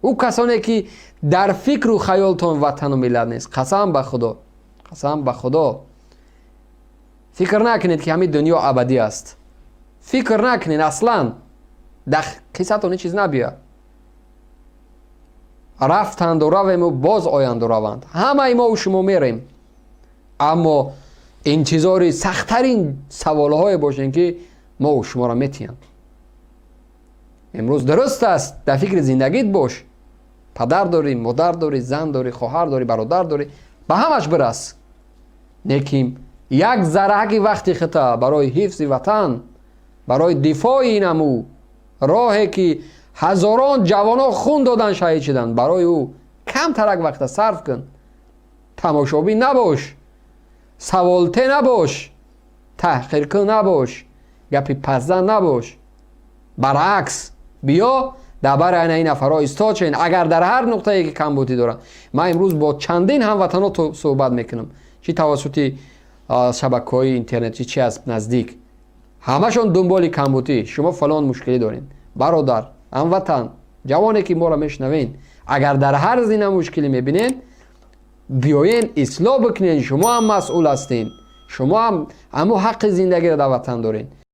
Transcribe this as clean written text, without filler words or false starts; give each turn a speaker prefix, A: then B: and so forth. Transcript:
A: Ӯ касоне, ки дар фикру хаёлтон ватану миллат нест, қасам ба Худо, қасам ба Худо, фикр накунед, ки ҳамин дунё абадӣ аст. Фикр накунед, аслан дар қиссатон ҳеҷ чиз набиёяд. Рафтанду равему, боз оянду раванд. Ҳамаи мову шумо мерем, аммо интизори сахттарин саволҳое бошем, ки мову шуморо метиҳанд. Имрӯз дуруст аст, дар фикри зиндагит бош. Падар дорӣ, модар дорӣ, зан дорӣ, хоҳар дорӣ, бародар дорӣ, ба ҳамаш бирас. Лекин як зарраки вақти хита барои ҳифзи ватан, барои дифои инаму роҳе, ки ҳазорон ҷавонон хун додан, шаҳид шуданд, барои ӯ камтарак вақта сарф кун. Тамошобин набош, саволте набош, таҳқиркун набош, гапи паззан набош. Баръакс, биё, дар бари айна ин нафарҳо истод шавед, агар дар ҳар нуқтае ки камбудӣ доранд. Ман имрӯз бо чандин ҳамватанҳо суҳбат мекунам, чӣ тавассути шабакаҳои интернетӣ, чӣ аз наздик. Ҳамашон дунболи камбудӣ. Шумо фалон мушкилӣ доред, бародар, ҳамватан, ҷавоне, ки моро мешунавед. Агар дар ҳар зина мушкилӣ мебинед, биёен, ислоҳ бикунед. Шумо ҳам масъул ҳастед, шумо ҳам ҳамун ҳаққи зиндагиро дар ватан доред.